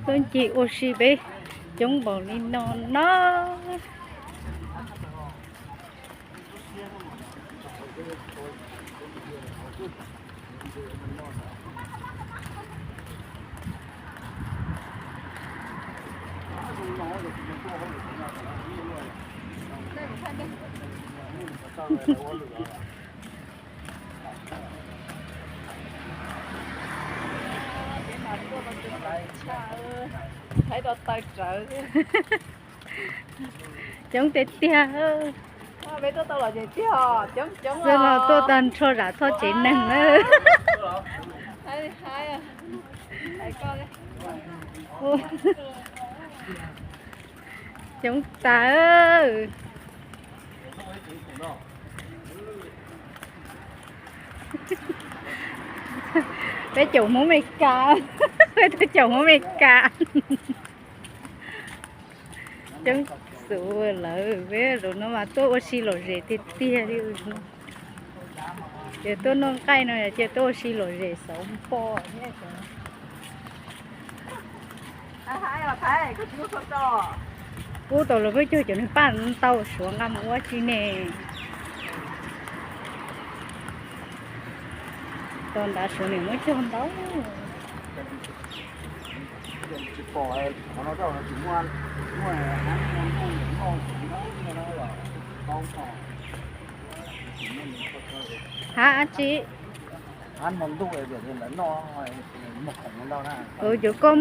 Tuaj ncig ua si peb coob npaum li no no. Thaib rau taw rawv. Coob tiag tiag. Peb tuaj tau los ces tiag, coob coob xwb los tuaj tag nrho zam txhob tsev neeg na. Coob tas. Peb caum Hmoob Meskas, peb tuaj caum Hmoob Meskas. Coob xwb lawm, peb zaum no mas tuaj ua si lom zem tiag tiag li. Ces tuaj noj nqaij no ces tuaj ua si lom zem xauv npo thiab. Pub tau los peb cog cov niag paj ntau suav nqa mus ua tsi ne. Tau nrad suav nws muab cog ntau. Hab dab tsi? Cov koj